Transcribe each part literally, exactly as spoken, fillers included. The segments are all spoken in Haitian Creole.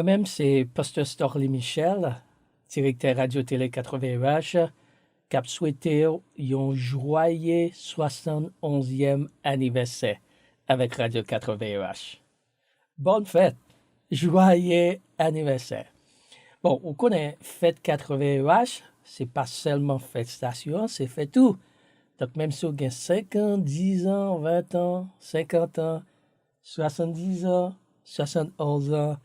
Mwen menm, se Pastè Storly Michel, direktè Radyo Tele katreven E H, k ap swete w yon jwaye swasann onzyèm anivèsè avèk Radyo katreven E H. Bòn fèt! Jwaye anivèsè! Bon, ou konnen fèt katreven E H, se pa sèlman fèt estasyon an, se fèt ou. Donk, menm si w gen senk an, diz an, ven an, senkant an, swasanndizan, swasannonz an,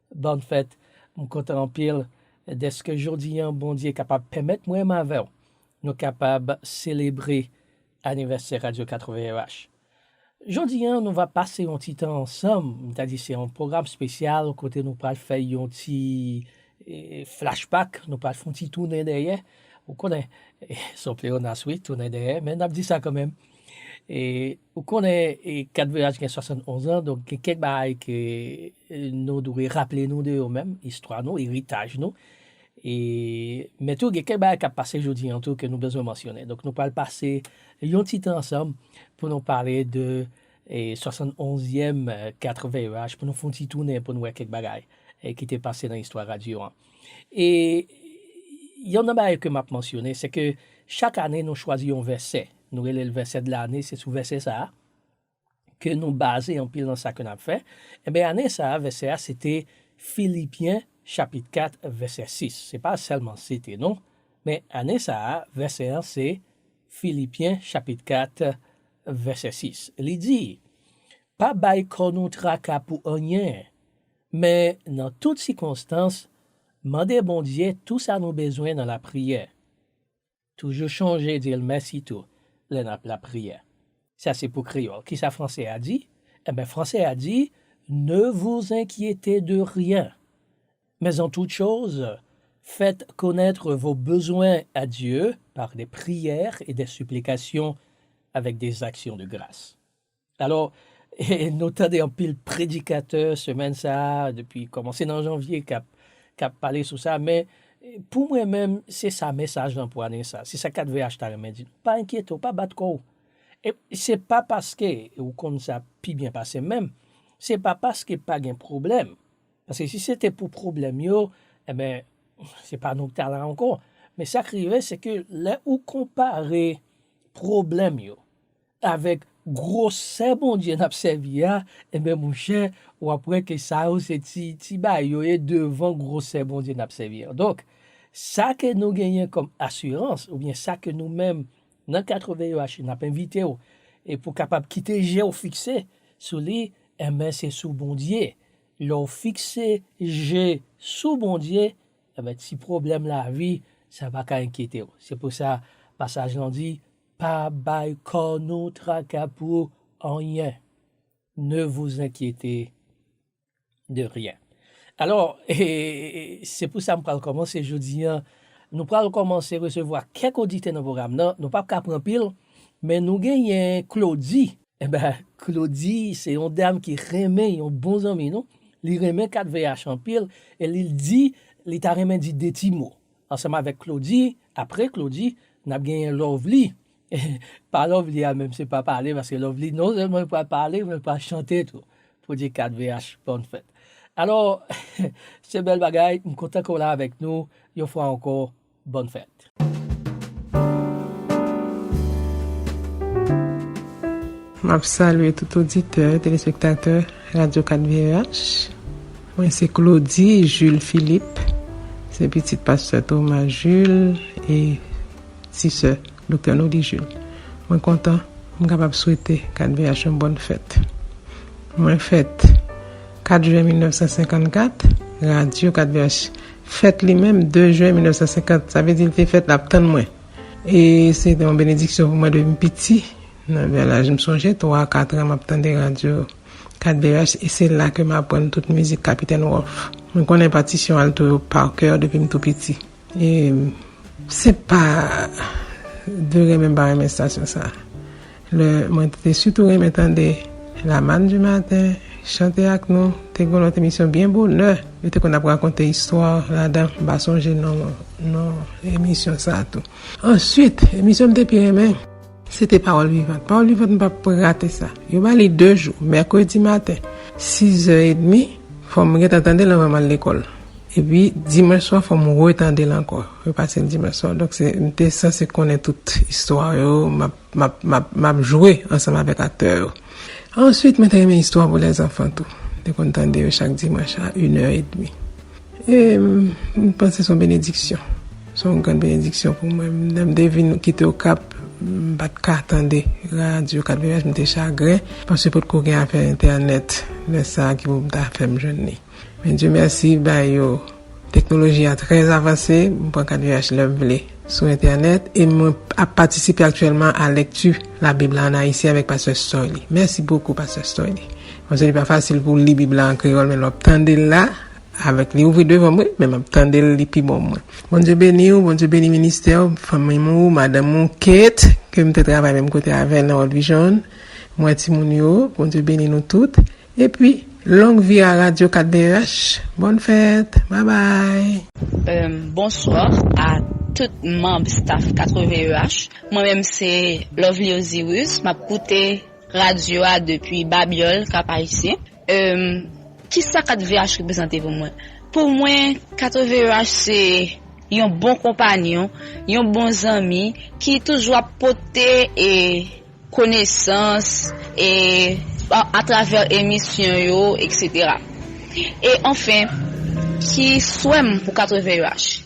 bòn fèt. M kontan anpil dèske jodi an, Bondye kapab pèmèt mwen menm avè w, nou kapab selebre anivèsè Radyo katreven E H. Jodi an, nou va pase yon ti tan ansanm, m ta di se yon pwogram espesyal kote nou pral fè yon ti, e, flashback, nou pral fè yon ti tounen dèyè. Ou konnen, e, se yon pleonasm, wi, tounen dèyè, men n ap di sa kanmenm. E, ou konnen, e, kat V H gen swasannonz an, donk gen kèk bagay ke, e, nou dwe raple nou de yo menm, istwa nou, eritaj nou. E, men tou, gen kèk bagay k ap pase jodi an tou ke nou bezwen mansyonnen. Donk, nou pral pase yon ti tan ansanm pou nou pale de, e, swasannonzyèm, e, katreven E H, pou nou fè yon ti tounen, pou nou wè kèk bagay, e, ki te pase nan istwa radyo an. E, yonn nan bagay ke m ap mansyonnen, se ke chak ane, nou chwazi yon vèsè. Nou rele l vèsè de lane, se sou vèsè sa a ke nou baze anpil nan sa ke n ap fè. Enben, ane sa a, vèsè a, se te Filipyen, chapit kat, vèsè sis. Se pa sèlman se te non, men ane sa a, vèsè an se Filipyen, chapit kat, vèsè sis. Li di, pa bay kò nou traka pou anyen, men nan tout sikonstans, mande Bondye tou sa nou bezwen nan lapriyè. Toujou chonje di l mèsi tou lè n ap lapriyè. Sa se pou kreyòl. Kisa franse a di? Enben, franse a di, ne vous inquiétez de rien, mais en toute chose, faites connaître vos besoins à Dieu par des prières et des supplications avec des actions de grâce. Alò, nou tande anpil predikatè semèn sa a, depi kòmanse nan janvye, k ap, k ap pale sou sa, men pou mwen menm, se sa mesaj lan pou ane sa. Se sa kat V H ta renmen di nou. Pa enkyete w, pa bat kò w. E se pa paske, e ou konn sa pi byen pase m menm, se pa paske pa gen pwoblèm. Paske si se te pou pwoblèm yo, enben, se pa nou k ta la ankò. Men sa k rive, se ke lè ou konpare pwoblèm yo avèk gwosè Bondye n ap sèvi a, enben, monchè, w ap wè ke sa yo se ti, ti bagay yo ye devan gwosè Bondye n ap sèvi an. Donk, sa ke nou genyen kòm asirans, oubyen sa ke nou menm, nan katreven E H, n ap envite w, e pou w kapab kite je w fikse sou li, enben, se sou Bondye. Lè w fikse je sou Bondye, enben, ti pwoblèm lavi, sa pa ka enkyete w. Se pou sa, pasaj lan di, pa bay kò nou traka pou anyen. Ne vous inquiétez de rien. Alò, e, se pou sa m pral kòmanse jodi an. Nou pral kòmanse resevwa kèk oditè nan pwogram nan. Nou p ap ka pran pil, men nou genyen Claudy. Enben, Claudy, se yon dam ki renmen, yon bon zanmi nou. Li renmen kat V H anpil, e li di, li ta renmen di de ti mo. Ansanm avèk Claudy, apre Claudy, n ap genyen Lovely. Pa Lovely a menm, se pa pale, paske Lovely, non sèlman li pral pale, men li pral chante tou. Pou di kat V H, bòn fèt. Alò, se bèl bagay, m kontan ke w la avèk nou, yon fwa ankò, bòn fèt. M ap salye tout oditè, telespektatè Radyo kat V H. Mwen se Claudy Jules Philippe. Se pitit pastè Thomas Jules e ti sè Doktè Nolly Jules. Mwen kontan, m kapab swete kat V H yon bòn fèt. Mwen fèt kat jen mil nèf san senkannkat, radyo kat V H fèt li menm de jen mil nèf san senkant, sa vle di li te fèt l ap tann mwen. E se te yon benediksyon pou mwen depi m piti. Nan vè laj m sonje twa, kat an m ap tande radyo kat V H, e se la ke m aprann tout mizik Kapitèn Wòf. Mwen konnen patisyon alto yo pa kè depi m tou piti. E se pa de renmen m pa renmen estasyon sa. Lè mwen te sitou renmen tande La Manne du Matin, Chante ak nou, te gen yon lòt emisyon byen bonè. Yo te konn ap rakonte istwa ladan, m pa sonje non, non emisyon sa tou. Answit, emisyon m te pi renmen, se te Pawòl Vivant. Pawòl Vivant, m p ap rate sa. Yo ba li de jou, mèkredi maten, sizè edmi, Fò m gentan tande l anvan m al lekòl. Epi, dimanch swa, fò m retande l ankò. Repase l dimanch swa. Donk, se, m te sanse konnen tout istwa yo. M ap, m ap, m ap, m ap jwe ansanm avèk aktè yo. Answit, mwen te renmen istwa pou lèzanfan tou. M te konn tande yo chak dimanch a inè edmi. E, m, m panse se yon benediksyon. Se yon grann benediksyon pou mwen. Lè m te vin kite Okap, m pa t ka tande radyo kat V H, m te chagren, paske potko gen afè entènèt lè sa a ki pou ta fè m jwenn li. Men Dye mèsi, bagay yo, teknoloji a trè avanse, m pran kat V H lè m vle sou entènèt, e mwen ap patisipe aktyèlman a lekti Labib la an ayisyen avèk pastè Storly. Mèsi bokou, pastè Storly. Paske li pa fasil pou w li Bib la an kreyòl, men lè w ap tande l la, avèk li ouvri devan mwen, men m ap tande l, li pi bon mwen. Bondye beni w, Bondye beni ministè w, fanmi w, madanm ou, Kate, ke m te travay menm kote avè l nan World Vision. Mwen timoun yo, Bondye beni nou tout. Epi, long vi a Radyo kat V H. Bòn fèt. Bye bye. Euh, bonsoir à tout membre staff quatre V E H. Mwen menm se Lovely Osiris, m ap koute radyo a depi Babyòl, Kap Ayisyen. Euh, kisa quatre V H reprezante pou mwen? Pou mwen, quatre V E H se yon bon konpanyon, yon bon zanmi ki toujou ap pote e konesans e a- atravè emisyon yo, et cetera. E anfen, ki swè m pou quatre V E H?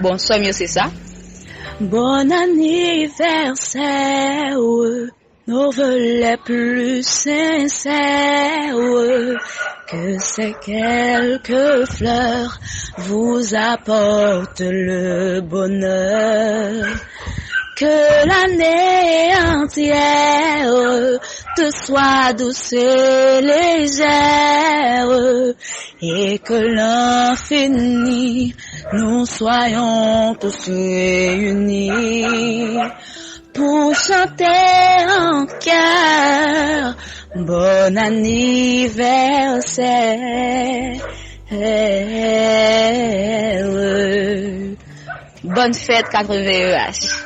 Bon, swè m yo se sa. Bon anivèsè, nos vœux les plus sincères, que ces quelques fleurs vous apportent le bonheur. Que l'année entière te soit douce et légère, et que l'infini nous soyons tous réunis pour chanter en chœur bon anniversaire. Bonne fête quatre V E H.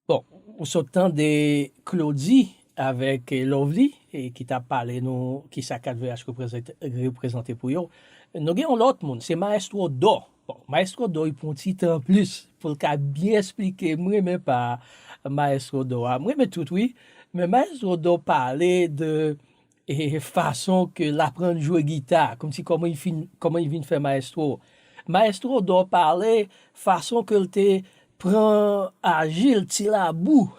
Bon, ou sot tande Claudy avèk Lovely e ki t ap pale nou kisa quatre V H reprezante, reprezante pou yo. Nou gen yon lòt moun, se Maestro Dò. Bon, Maestro Dò, li pran ti tan plis pou l ka byen esplike. M renmen pa Maestro Dò a. M renmen tout, wi. Men Maestro Dò pale de e, fason ke l aprann jwe gita, kòmsi kòman li fin, kòman li vin fè maestro. Maestro Dò pale fason ke l te pran aji l, ti labou,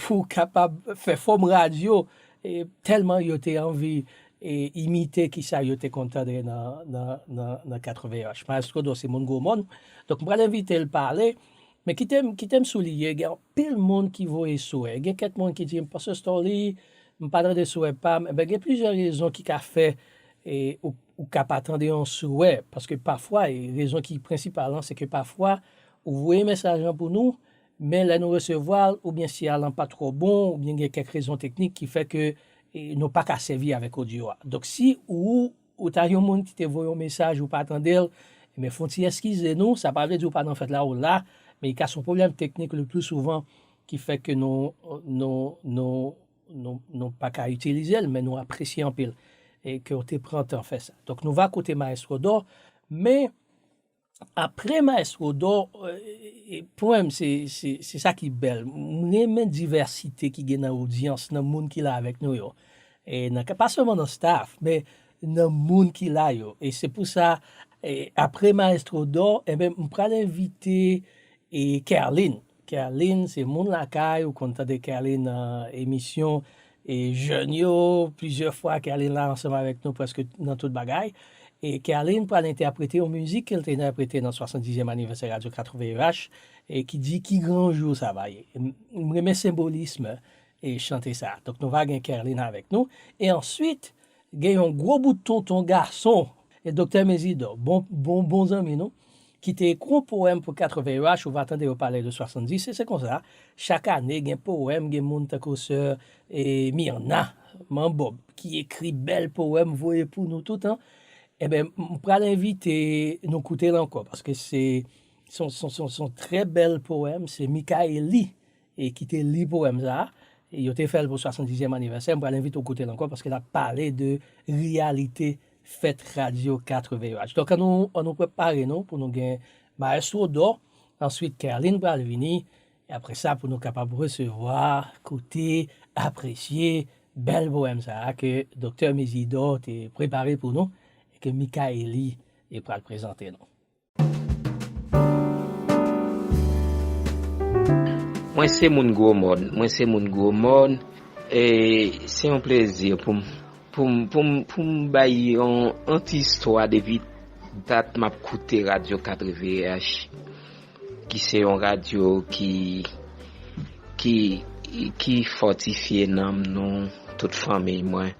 pou kapab fè fòm radyo, e, tèlman yo te anvi e, imite kisa yo te konn tande nan, nan, nan, nan quatre V H. Maestro Dò se moun Gwomòn. Donk, m pral envite l pale. Men kite m, kite m souliye, gen anpil moun ki voye souwè. Gen kèk moun ki di m, Pastè Storly, m pa tande souwè pa m. Enben, gen plizyè rezon ki ka fè e, ou, ou ka pa tande yon souwè. Paske pafwa, e, rezon ki prensipal lan, se ke pafwa, ou voye mesaj lan pou nou, men lè nou resevwa l, oubyen siyal lan pa twò bon, oubyen gen kèk rezon teknik ki fè ke e, nou pa ka sèvi avèk odyo a. Donk, si ou, ou ta yon moun ki te voye yon mesaj, ou pa tande l, men fè yon ti eskize nou, sa pa vle di ou pa nan fèt la, ou la, men li ka se yon pwoblèm teknik le pli souvan ki fè ke nou, nou, nou, nou, nou pa ka itilize l, men nou apresye anpil e ke w te pran tan fè sa. Donk, nou va koute Maestro Dò, men apre Maestro Dò, e, e, pou mwen, se, se, se sa ki bèl. M renmen divèsite ki gen nan odyans, nan moun ki la avèk nou yo. E nan, pa sèlman nan staff, men nan moun ki la yo. E se pou sa, e, apre Maestro Dò, enben, m pral envite e, Kerline. Kerline, se moun lakay, ou konn tande Kerline nan emisyon e, jèn yo, plizyè fwa Kerline la ansanm avèk nou prèske nan tout bagay. E Kerline pral entèprete yon mizik ke l te entèprete nan swasanndizyèm anivèsè Radyo quatre V E H, e ki di ki gran jou sa va ye. M, m renmen senbolism e chante sa. Donk nou va gen Kerline avèk nou. E answit, gen yon gwo bout tonton gason, e Doktè Mezidò, bon, bon, bon zanmi nou, ki te ekri yon powèm pou quatre V E H, ou va tande yo pale de swasanndis, e se konsa, chak ane, gen powèm, gen moun tankou sè e, Mirna Manbob, ki ekri bèl powèm, voye pou nou toutan. Ebyen, m pral envite nou koute l ankò, paske se se yon, se yon, se yon, se yon trè bèl powèm. Se Michaëlie e ki te li powèm sa a. E yo te fè l pou swasanndizyèm anivèsè. M pral envite w koute l ankò paske l ap pale de reyalite fèt Radyo katreven H. Donk, ann nou, ann nou prepare nou pou nou gen Maestro Dò, answit Kerline pral vini, e apre sa pou nou kapab resevwa, koute, apresye bèl powèm sa a ke Doktè Mizidò te prepare pou nou e ke Michaëlie e pral prezante nou. Mwen se moun Gwo Mòn, mwen se moun Gwo Mòn, e se yon plezi pou m pou m pou m pou m bay yon yon ti istwa depi dat m ap koute Radyo katreven H, ki se yon radyo ki ki ki fòtifye nanm nou, tout fanmiy mwen,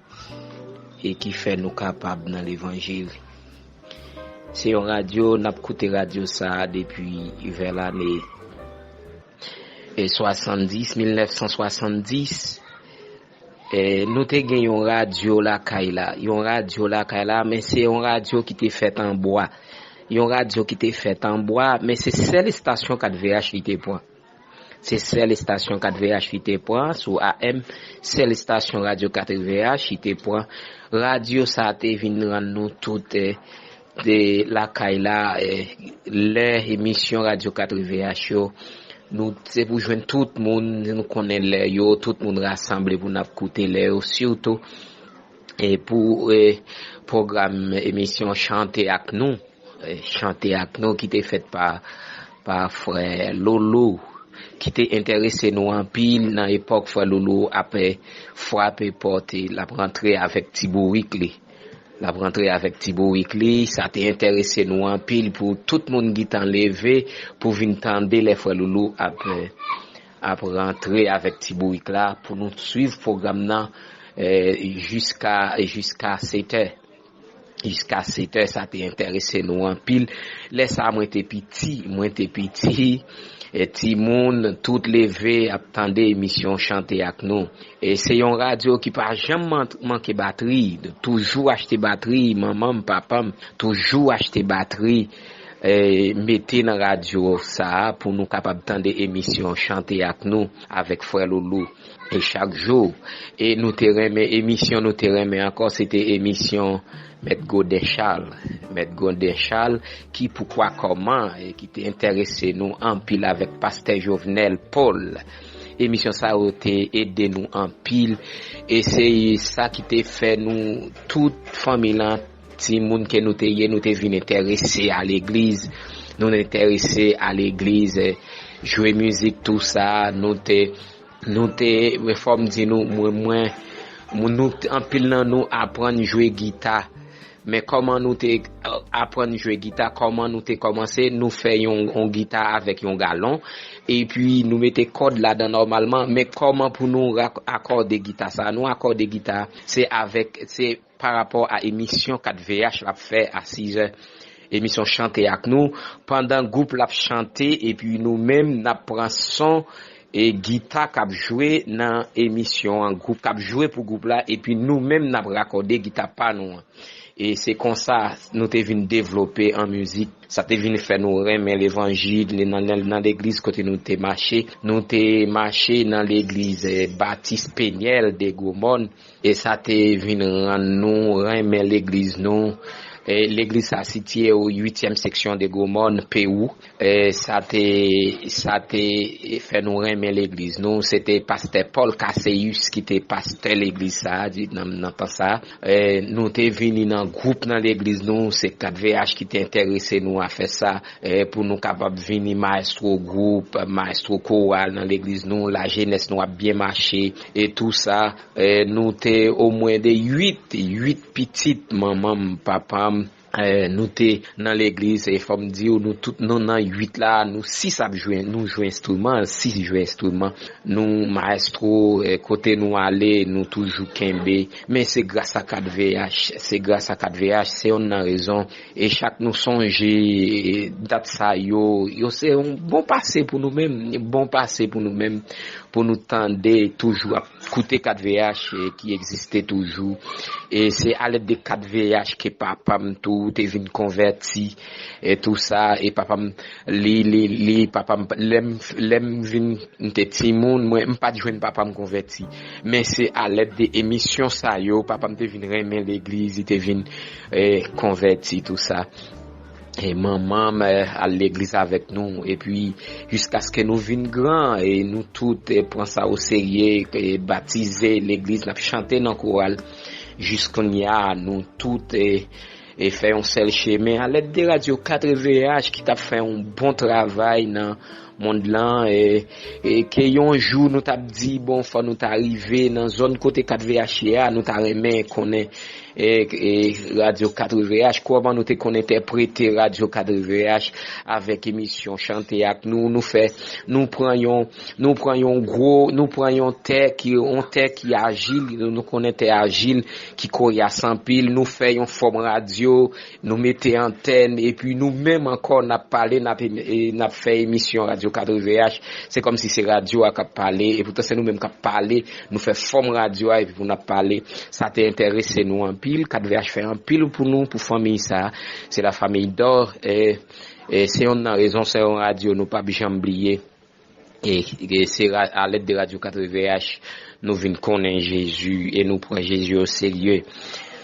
e ki fè nou kapab nan levanjil. Se yon radyo, n ap koute radyo sa a depi vè lane e swasanndis, mil nèf san swasanndis. E nou te gen yon radyo lakay la, yon radyo lakay la, men se yon radyo ki te fèt an bwa. Yon radyo ki te fèt an bwa, men se sèl estasyon katreven H li te pran. Se sèl estasyon katreven H li te pran sou A M, sèl estasyon radyo katreven H li te pran. Radyo sa a te vin rann nou tout eh, de lakay la, eh, lè emisyon Radyo katreven H yo, nou se pou jwenn tout moun, nou konnen lè yo, tout moun rasanble pou n ap koute lè yo, sitou e pou eh, pwogram emisyon Chante ak nou, eh, Chante ak nou ki te fèt pa pa frè Lolo, ki te enterese nou anpil nan epòk frè Lolo ap eh, frape pòt e l ap rantre avèk ti bourik li. L ap rantre avèk ti bourik li, sa te enterese nou anpil pou tout moun gentan leve pou vin tande lè frè Lolo ap eh, ap rantre avèk ti bourik la pou nou swiv pwogram nan eh, jiska jiska setè. Jiska setè, sa te enterese nou anpil. Lè sa a mwen te piti, mwen te piti, e timoun tout leve ap tande emisyon Chante ak nou. E se yon radyo ki pa janm man- manke batri, toujou achte batri, manman m, papa m, toujou achte batri, e mete nan radyo sa a pou nou kapab tande emisyon Chante ak nou avèk frè Lolo. E chak jou. E nou te renmen emisyon, nou te renmen ankò, se te emisyon Mèt Goden Chal. Mèt Goden Chal ki poukwa kòman e ki te enterese nou anpil avèk pastè Jovenel Paul. Emisyon sa yo te ede nou anpil e se sa ki te fè nou tout fanmi lan timoun ke nou te ye, nou te vin enterese a legliz. Nou enterese a legliz, eh, jwe mizik, tou sa, nou te nou te, fò m di nou, mwen, mwen, nou, anpil nan nou aprann jwe gita. Men kòman nou te aprann jwe gita, kòman nou te kòmanse, nou fè yon, yon gita avèk yon galon, epi nou mete kòd ladan nòmalman, men kòman pou nou akòde gita sa? Nou akòde gita, se avèk, se pa rapò a emisyon kat V H l ap fè a sizè. Emisyon Chante ak nou, pandan gwoup l ap chante, epi nou menm n ap pran son e gita k ap jwe nan emisyon an, gwoup k ap jwe pou gwoup la, epi nou menm n ap rakòde gita pa nou an. E se konsa nou te vin devlope an mizik. Sa te vin fè nou renmen levanjil, nan, nan, nan legliz kote nou te mache. Nou te mache nan legliz eh, Batis Penyèl de Gwomòn. E sa te vin rann nou renmen legliz nou. E legliz sa sitiye o uityèm seksyon de Gwomòn, Pewou. E sa te, sa te fè nou renmen legliz nou. Se te pastè Paul Casseus ki te pastè legliz sa a, di, nan, nan tan sa a. E nou te vini nan gwoup nan legliz nou. Se kat V H ki te enterese nou a fè sa. E pou nou kapab vini maestro gwoup, maestro koral nan legliz nou, lajenès nou ap byen mache e tou sa. E nou te omwen de uit, uit pitit manman m, papa m, Eh, nou te nan legliz, e fò m di w, nou tout nou nan uit la, nou sis ap jwe, nou jwe enstriman, sis jwe enstriman. Nou mayestwo, eh, kote nou ale, nou toujou kenbe. Men se gras a kat V H, se gras a kat V H, se youn nan rezon. E chak nou sonje, eh, dat sa yo, yo se yon bon pase pou nou menm, bon pase pou nou menm, pou nou tande toujou ap koute kat V H, eh, ki egziste toujou. E se alèd de kat V H ke papa m tou te vin konvèti, e tou sa, e papa m, li, li, li, papa m, lè m, lè m vin, m te timoun, mwen, m pa t jwenn papa m konvèti. Men se alèd de emisyon sa yo, papa m te vin renmen legliz, li te vin, eh, konvèti, tou sa. E manman m, eh, al legliz avèk nou, epi jiskaske nou vin gran, e nou tout, eh, pran sa o serye, eh, batize legliz, n ap chante nan koral. Jis kounye a, nou tout, eh, e fè yon sèl chemen. Alèd de radyo kat V H ki t ap fè yon bon travay nan mond lan, e, e ke yon jou nou t ap di, bon, fò nou ta rive nan zòn kote kat V H ye a, nou ta renmen konnen, e, e, radyo kat V H, kòman nou te konn entèprete radyo kat V H avèk emisyon chante ak nou, nou fè, nou pran yon, nou pran yon gwo, nou pran yon tè ki, yon tè ki ajil, nou, nou konnen tè ajil, ki koryas anpil, nou fè yon fòm radyo, nou mete antèn, epi nou menm ankò, n ap pale, n ap em-, e, n ap fè emisyon radyo kat V H. Se kòmsi se radyo a k ap pale, e poutan se nou menm k ap pale, nou fè fòm radyo a, epi pou n ap pale. Sa te enterese nou anpil, kat V H fè anpil pou nou, pou fanmi sa. Se la famille d'or, e, e se youn nan rezon, se yon radyo nou p ap janm bliye. E, e se ra-, alèd de radyo kat V H, nou vin konnen Jezi e nou pran Jezi o serye.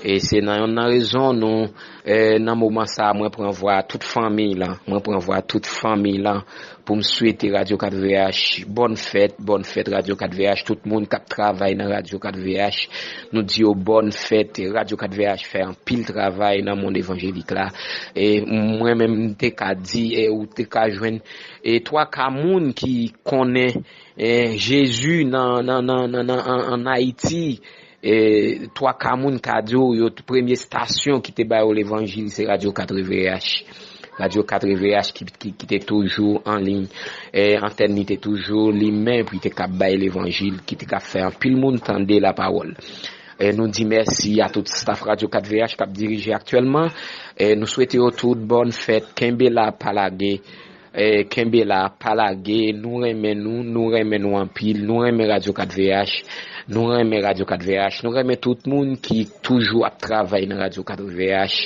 E se nan youn nan rezon nou, e, nan moman sa a, mwen pran vwa tout fanmi lan, mwen pran vwa tout fanmi lan pou m swete radyo kat V H bòn fèt, bòn fèt radyo kat V H, tout moun k ap travay nan radyo kat V H, nou di yo bòn fèt, e radyo kat V H fè anpil travay nan mond evanjelik la. E mwen menm, m te ka di, e ou te ka jwenn e twa ka moun ki konnen, e, Jezi nan, nan, nan, nan, nan, an, an Ayiti, e, twa ka moun ka di w, yo t-, premye estasyon ki te ba yo levanjil, se radyo kat V H. Radyo kat V H ki, ki, ki te toujou an liy, e, antèn li te toujou limen pou li te ka bay levanjil, ki te ka fè anpil moun tande lapawòl. E, nou di mèsi a tout staf radyo kat V H k ap dirije aktyèlman. E, nou swete yo tout bòn fèt, kenbe la, pa lage. E, kenbe la, pa lage, nou renmen nou, nou renmen nou anpil, nou renmen radyo kat V H, nou renmen radyo kat V H, nou renmen tout moun ki toujou ap travay nan radyo kat V H.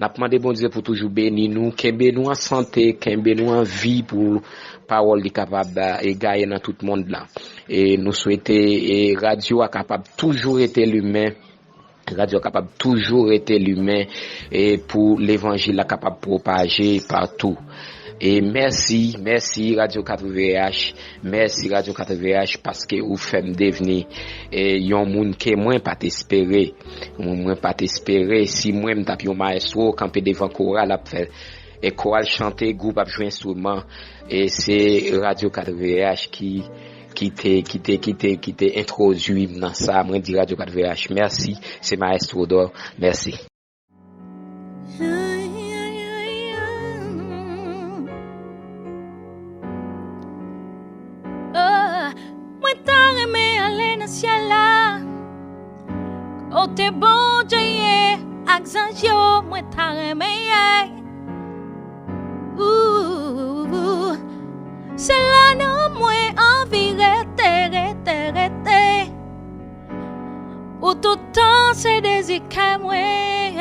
N ap mande Bondye pou toujou beni nou, kenbe nou an sante, kenbe nou an vi pou pawòl li kapab, e, gaye nan tout mond lan. E nou swete, e, radyo a kapab toujou rete limen, radyo a kapab toujou rete limen, e pou levanjil la kapab pwopaje patou. E mèsi, mèsi Radyo kat V H, mèsi Radyo kat V H paske ou fè m devni, e, yon moun ke mwen pa t espere. Mwen, mwen pa t espere, si mwen m t ap yon mayestwo kanpe devan koral ap fè, e, koral chante, gwoup ap jwe enstriman, e se Radyo kat V H ki, ki te, ki te, ki te, ki te entwodui m nan sa. Mwen di Radyo kat V H mèsi, se Mayestwo Dò, mèsi. Oh, mwen ta renmen ale nan syèl la, kote Bondye ye ak zanj yo, mwen ta renmen ye. Ooh, se la nan mwen anvi rete, rete, rete. Ou toutan se dezi kè mwen.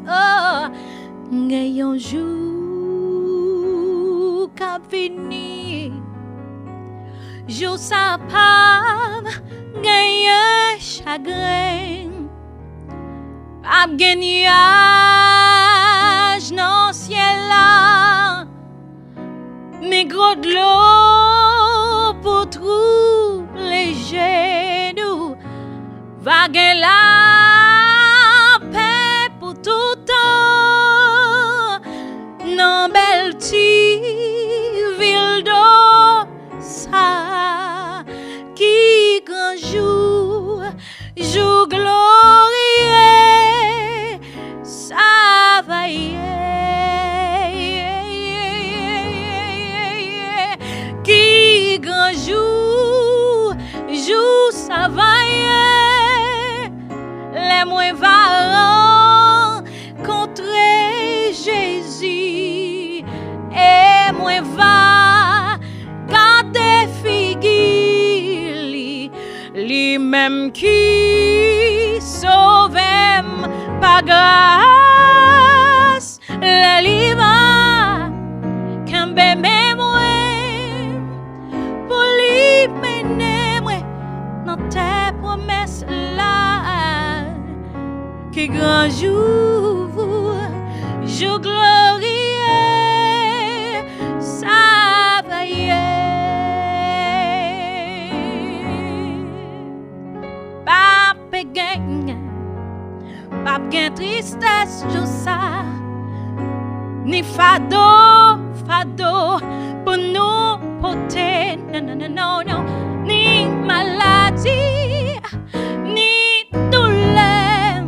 Oh, gen yon jou k ap vini. Jou sa p ap genyen chagren. P ap gen nyaj nan syèl la. Men gwo dlo pou twouble je nou. Va gen lapè pou toutan nan bèl ti vil dò sa. Ki gran jou, jou glorye. Mwen va rankontre Jezi e mwen va gade figi li, li menm ki sove m pa gras. Lè li va kenbe men mwen pou li mennen mwen nan tè pwomès la, ki gran jou, jou glorye sa va ye. Pa p gen, p ap gen tristès jou sa, ni fado, fado pou nou pote, non, non, non, non, non, ni maladi, ni doulè,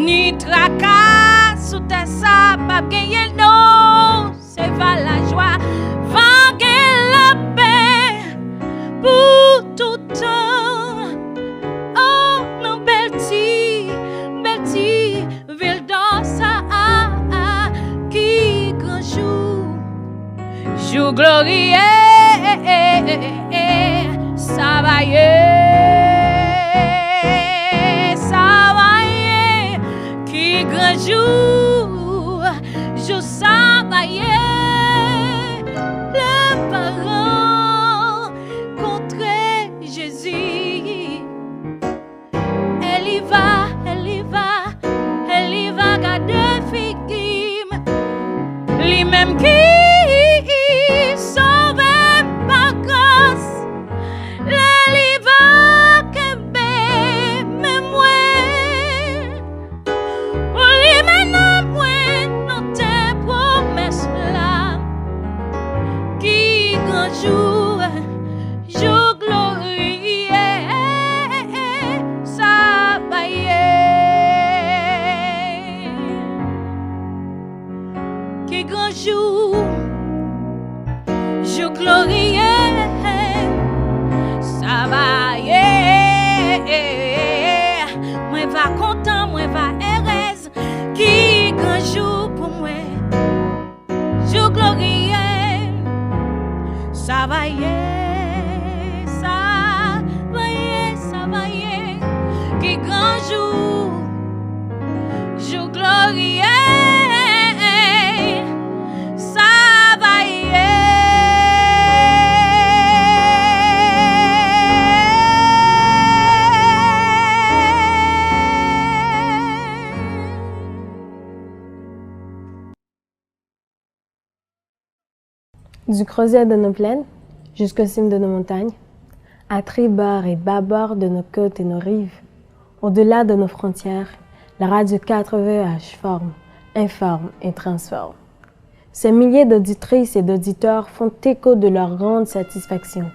ni traka sou tè sa, p ap genyen, non. Se va lajwa, va gen lapè pou toutan. Oh, nan bèl ti, bèl ti vil dò sa a, ki gran jou, jou glorye sa va ye, sa va ye, ki gran jou, jou sa va ye, lè m va rankontre Jezi. E li va, e li va, e li va gade figi m. Li menm ki sove m pa gras. Lè li va kenbe men mwen, pou li mennen mwen nan tè pwomès la, ki gran jou, jou glorye sa va ye. Ki gran jou, jou glorye sa va ye. Mwen va kontan, mwen va erèz. Ki gran jou pou mwen, jou glorye sa va ye, sa va ye, sa va ye. Ki gran jou, jou glorye sa va ye. Du creuset de nos plaines jusqu'aux cimes de nos montagnes, à tribord et bâbord de nos côtes et nos rives, au-delà de nos frontières, la radio quatre V E H forme, informe et transforme. Ces milliers d'auditrices et d'auditeurs font écho de leur grande satisfaction.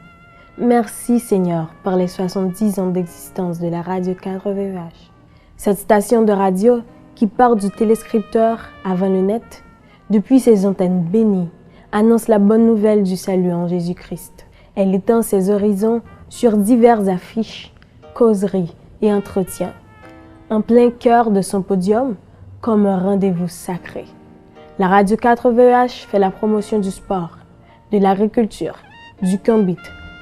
Merci Seigneur pour les soixante-dix ans d'existence de la radio quatre V E H. Cette station de radio qui part du téléscripteur avant le net, depuis ses antennes bénies, annonce la bonne nouvelle du salut en Jésus-Christ. Elle étend ses horizons sur diverses affiches, causeries et entretiens. En plein cœur de son podium, comme un rendez-vous sacré. La radio quatre V E H fait la promotion du sport, de l'agriculture, du kombit,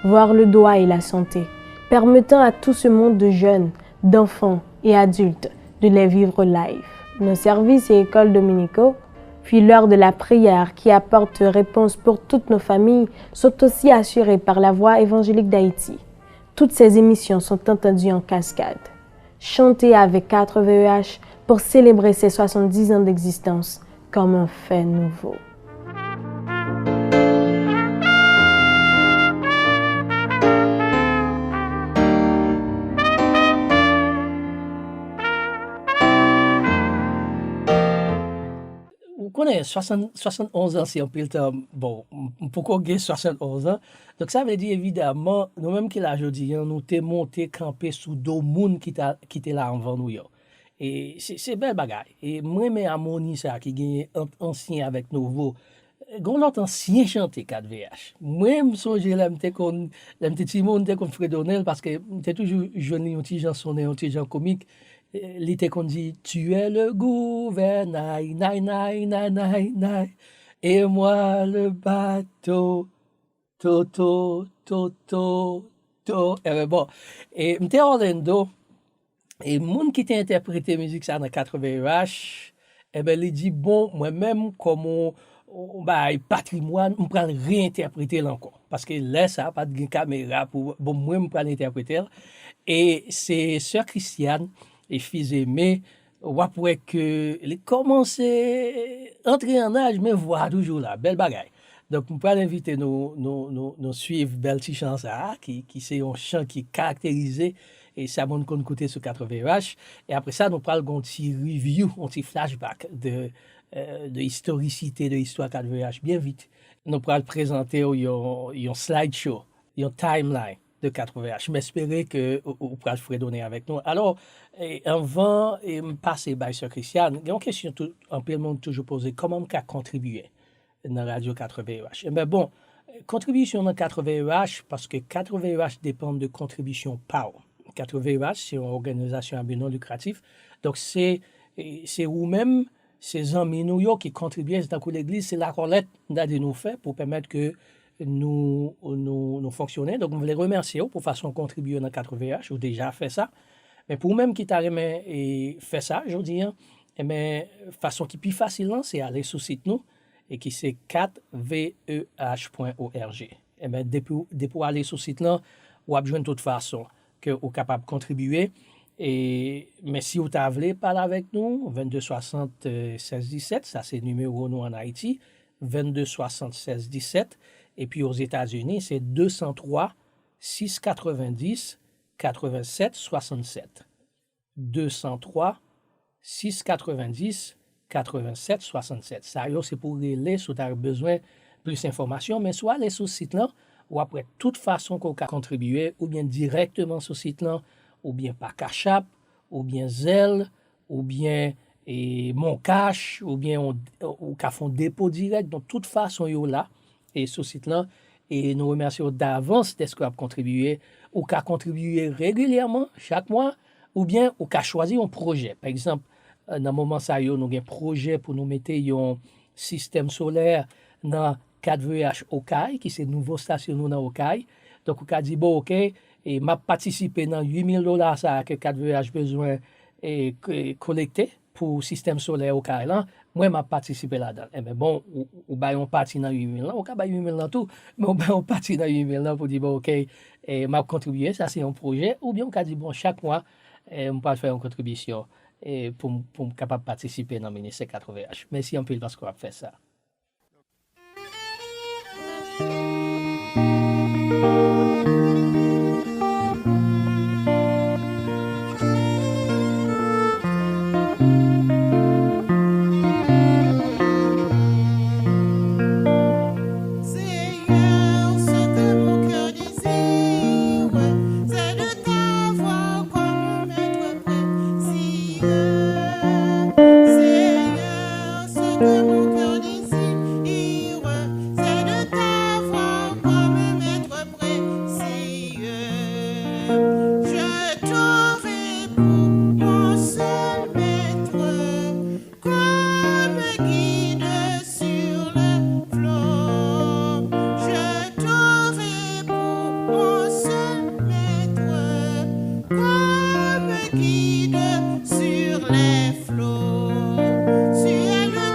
voire le droit et la santé, permettant à tout ce monde de jeunes, d'enfants et adultes de les vivre live. Nos services et écoles dominicaux, puis l'heure de la prière qui apporte réponse pour toutes nos familles, sont aussi assurés par la Voix évangélique d'Haïti. Toutes ces émissions sont entendues en cascade. Chantez avec quatre V E H pour célébrer ses soixante-dix ans d'existence comme un fait nouveau. Ou konnen, swasann, swasann onz an se anpil tan. Bon, m, m poko gen swasann onz an. Donk, sa vle di, evidaman, nou menm ki la jodi a, nou te monte kanpe sou do moun ki ta, ki te la anvan nou yo. E se, se bèl bagay. E mwen renmen amoni sa ki genyen ant ansyen avèk nouvo. Gon lòt ansyen chante kat V H. Mwen, m sonje lè m te konn, lè m te timoun, m te konn fredone l paske m te toujou jwenn li yon ti jan sonnen, yon ti jan komik. Li te konn di, tu es le gouvernail, nail, nail, nail, nail, nail, et moi le bateau, to, to, to, to, to. Enben bon, e m te Orlando, e moun ki te entèprete mizik sa nan katreven E H, enben li di, bon, mwen menm kòm yon, yon bagay patrimwàn, m pral reyentèprete l ankò. Paske lè sa a, pa t gen kamera pou, bon, mwen, m pral entèprete l. E se sè Christiane e Fils-Aimé, w ap wè ke li kòmanse antre an aj, men vwa a toujou la. Bèl bagay. Donk, m pral envite nou, nou, nou, nou swiv bèl ti chan sa a, ki, ki se yon chan ki karakterize e sa moun konn koute sou katreven E H. E apre sa, nou pral gen yon ti review, yon ti flashback de, euh, de istorisite de istwa katreven E H byen vit. Nou pral prezante w yon, yon slideshow, yon timeline de katreven E H. M espere ke ou, ou pral fredonnen avèk nou. Alò, e, anvan e m pase bay sè Christiane, gen yon kesyon tou, anpil moun toujou poze, kòman m ka kontribye nan Radyo katreven E H? Enben bon, kontribisyon nan katreven E H, paske katreven E H depann de kontribisyon pa w. Katreven E H, se yon òganizasyon a bi non likratif. Donk, se, e, se ou menm, se zanmi nou yo ki kontribye, se tankou legliz, se lakòlèt, m ta di nou fè pou pèmèt ke nou, nou, nou fonksyone. Donk, m vle remèsye w pou fason w kontribye nan katreven E H, ou deja fè sa. Men pou ou menm ki ta renmen, e, fè sa jodi a, enben, fason ki pi fasil lan, se ale sou sit nou, e ki se kat V E H pwen O R G. Enben, depi w, depi w ale sou sit lan, w ap jwenn tout fason ke ou kapab kontribye. E, men si w ta vle pale avèk nou, vennde swasant, sèz disèt, sa se nimewo nou ann Ayiti, vennde swasant, sèz disèt, epi Ozetazini, se de san twa, sis katrevendis, katrevennsèt swasannsèt. De san twa, sis katrevendis, katrevennsèt swasannsèt. Sa yo se pou rele si w ta bezwen plis enfòmasyon, men si w ale sou sit lan, w ap wè tout fason ke w ka kontribye, oubyen dirèkteman sou sit lan, oubyen pa Cash App, oubyen Zelle, oubyen, e, MonCash, oubyen w, ou ka fè yon depo dirèk. Donk, tout fason yo la, e, sou sit lan. E nou remèsye w davans dèske w ap kontribye. Ou ka kontribye regilyèman, chak mwa, oubyen ou ka chwazi yon pwojè. Pa egzanp, nan moman sa yo, nou gen pwojè pou nou mete yon sistèm solè nan kat V E H Okay, ki se nouvo estasyon nou nan Okay. Donk, ou ka di, bon, oke, e m ap patisipe nan uit mil dola sa a ke kat V E H bezwen, e, k-, kolekte pou sistèm solè Okay lan, mwen, m ap patisipe ladan l. Enben, bon, ou, ou bay yon pati nan uit mil lan, ou ka bay uit mil lan tou, men ou bay yon pati nan uit mil lan pou di, bon, oke, e, m ap kontribye, sa se yon pwojè, oubyen ou ka di, bon, chak mwa, e, m pral fè yon kontribisyon, e, pou m, pou m kapab patisipe nan ministè katreven H. Mèsi anpil paske w ap fè sa. Seigneur, ce que mon cœur désire, c'est de t'avoir comme maître précieux. Seigneur, ce que mon cœur désire, c'est de t'avoir comme maître précieux. Je t'aurai pour mon seul maître, comme guide sur les flots. Je t'aurai pour mon seul maître, comme guide sur les flots. Tu es le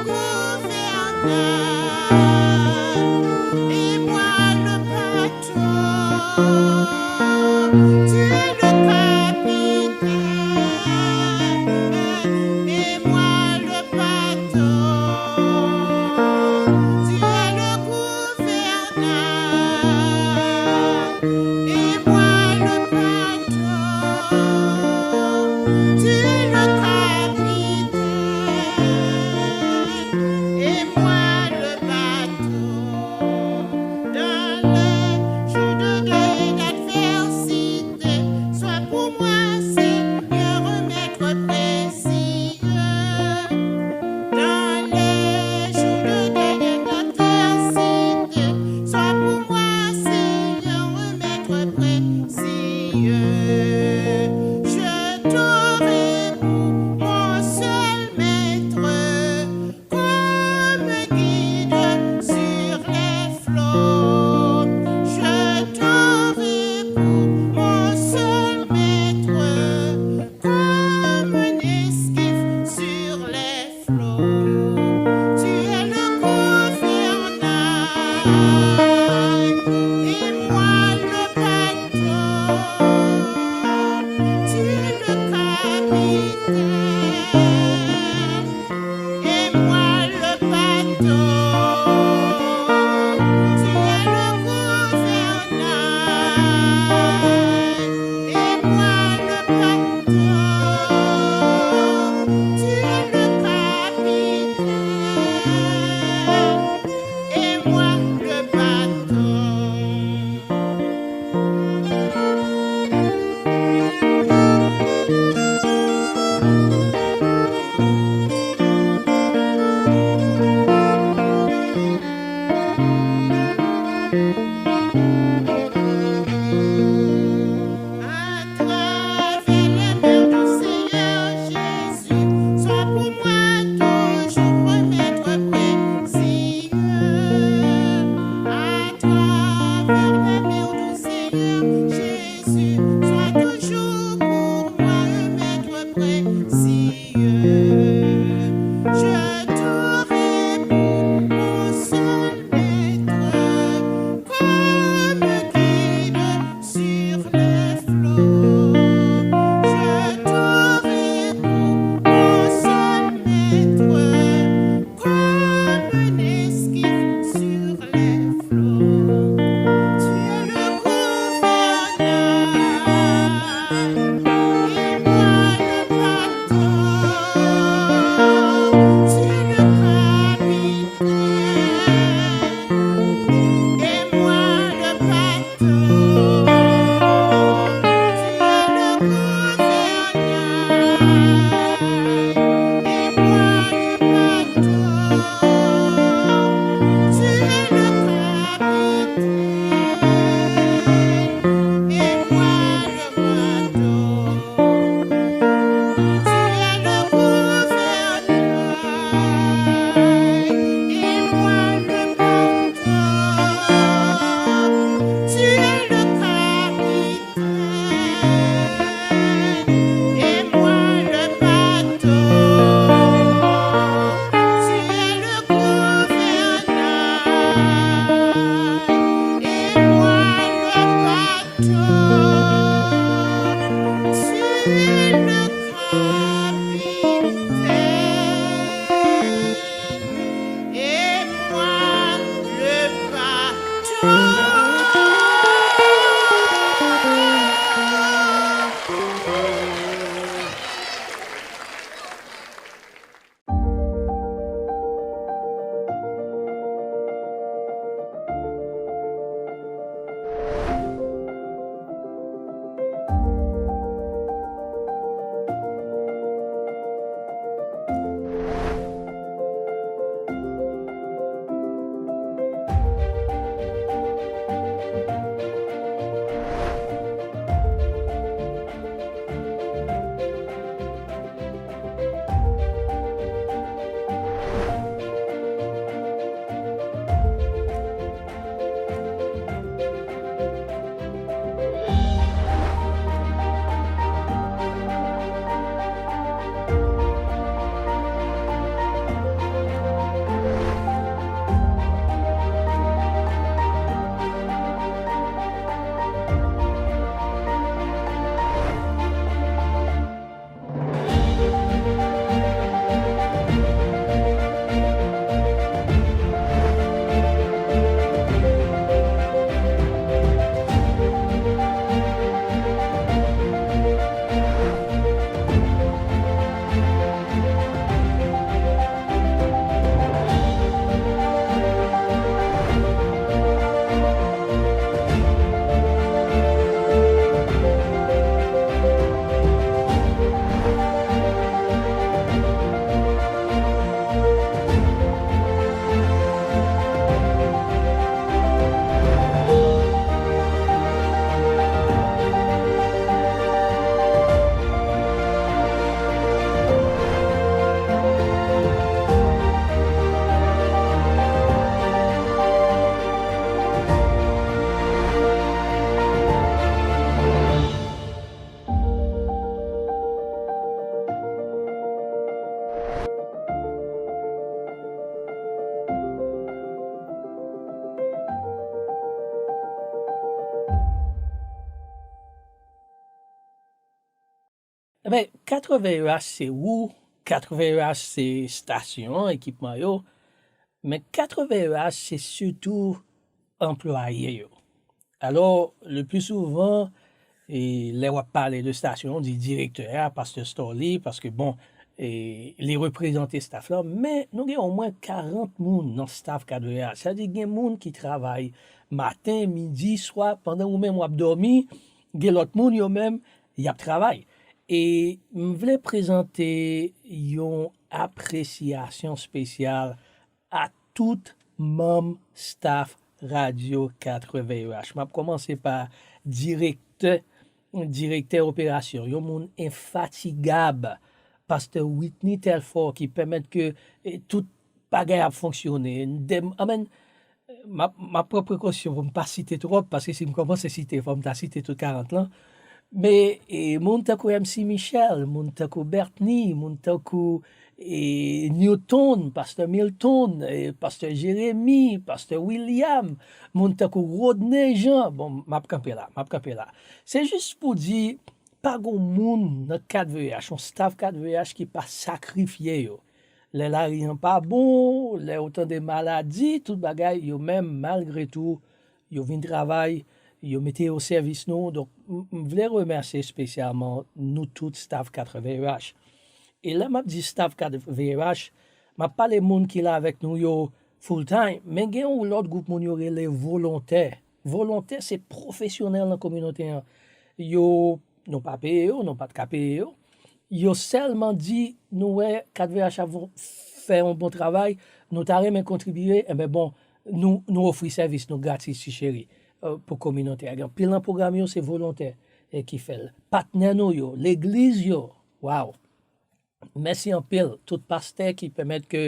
Katreven E H se ou, katreven E H se estasyon an, ekipman yo, men katreven E H se sitou anplwaye yo. Alò, le pli souvan, e lè w ap pale de estasyon an, w di direktè a, pastè Storlie, paske bon, e li reprezante staff lan, men nou gen omwen karant moun nan staff katreven E H. Sa di gen moun ki travay maten, midi, swa, pandan ou menm w ap dòmi, gen lòt moun yo menm, y ap travay. E m vle prezante yon apresyasyon espesyal a tout manm staff Radyo katreven E H. M ap kòmanse pa direktè, direktè operasyon, yon moun enfatigab, pastè Whitney Telfort, ki pèmèt ke, e, tout bagay ap fonksyone. Dem, anmen, m ap, m ap pran prekosyon pou m pa site twòp, paske si m kòmanse site, fò m ta site tout karant lan. Men, e, moun tankou M C Michel, moun tankou Bertny, moun tankou, e, Newton, pastè Milton, e, pastè Jeremy, pastè William, moun tankou Rodney Jean, bon, m ap kanpe la, m ap kanpe la. Se jis pou di, pa gon moun nan katreven E H, yon staff katreven E H ki pa sakrifye yo. Lè lari an pa bon, lè ou tande maladi, tout bagay, yo menm, malgre tou, yo vin travay, yo mete yo o sèvis nou. Donk, m, m vle remèsye espesyalman nou tout staff katreven E H. E lè m ap di staff katreven E H, m ap pale moun ki la avèk nou yo full time, men gen yon lòt gwoup moun yo rele volontè. Volontè se pwofesyonèl nan kominote an. Yo, nou pa peye yo, nou pa t ka peye yo. Yo sèlman di, nou wè katreven E H ap fè yon bon travay, nou ta renmen kontribye, enben bon, nou, nou ofri sèvis nou gratis, ti cheri, e, pou kominote a. Gen anpil nan pwogram yo, se volontè, e, ki fè l. Patnè nou yo, legliz yo, waw! Mèsi anpil tout pastè ki pèmèt ke,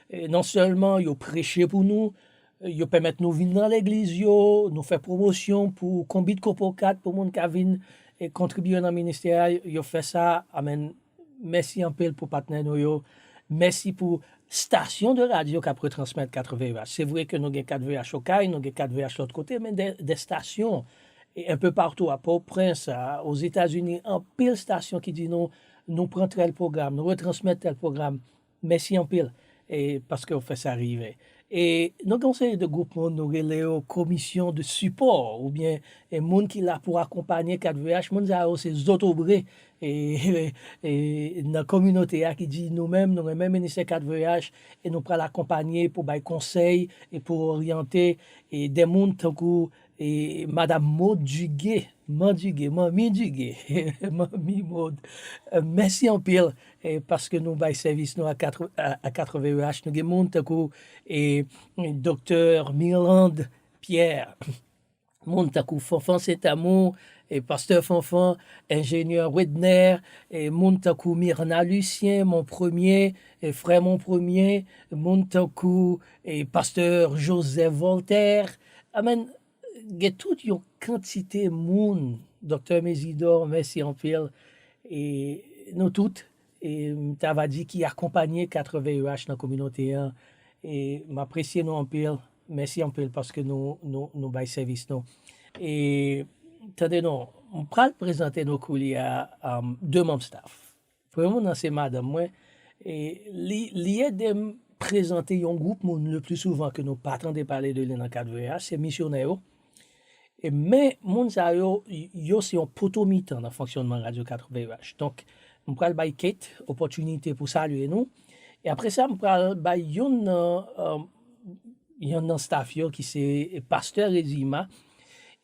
e, non sèlman yo preche pou nou, e, yo pèmèt nou vin nan legliz yo, nou fè pwomosyon pou konbit kopokat pou moun ka vin, e, kontribye nan ministè a, yo fè sa, amèn. Mèsi anpil pou patnè nou yo. Mèsi pou stasyon de radyo k ap retransmèt katreven E H. Se vre ke nou gen katreven E H Okay, nou gen katreven E H lòt kote, men de, de stasyon, e, un peu partout, a Pòtoprens, a, Ozetazini, anpil stasyon ki di nou, nou pran tèl pwogram, nou retransmèt tèl pwogram. Mèsi anpil, e, paske w fè sa rive. E nou gen yon seri de gwoup moun, nou rele yo komisyon de sipò, oubyen, e, moun ki la pou akonpanye katreven E H, moun sa yo se zotobre, e, e, nan kominote a ki di nou menm, nou renmen ministè katreven E H, e nou pral akonpanye pou bay konsèy, e pou oryante, e de moun tankou, e Madam Maud Dugué, Man Dugué, Manmi Dugué, Manmi Maud. E, mèsi anpil, e, paske nou bay sèvis nou a katr-, a, a katreven E H. Nou gen moun tankou, e, Doktè Mirlande Pierre, moun tankou Fanfan Saint-Amour, e, pastè Fanfan, enjenyè Wedner, e, moun tankou Myrna Lucien, Mon Premier, e, frè Mon Premier, moun tankou, e, pastè Joseph Voltaire. Amèn. Gen tout yon kantite moun, Doktè Mésidor, mèsi anpil. E nou tout, e m ta va di ki akonpanye katreven E H nan kominote an. E m apresye nou anpil. Mèsi anpil paske nou, nou, nou bay sèvis nou. E tande non, m pral prezante nou koulye a, um, de manm staff. Premye moun nan se madanm mwen. E li, li ede m prezante yon gwoup moun le pli souvan ke nou pa tande pale de li nan katreven E H, se misyonè yo. E men moun sa yo, yo se yon poto mitan nan fonksyònman Radyo katreven E H. Donk, m pral bay Kate opòtinite pou salye nou. E apre sa, m pral bay youn nan, um, youn nan staff yo ki se pastè Rezima.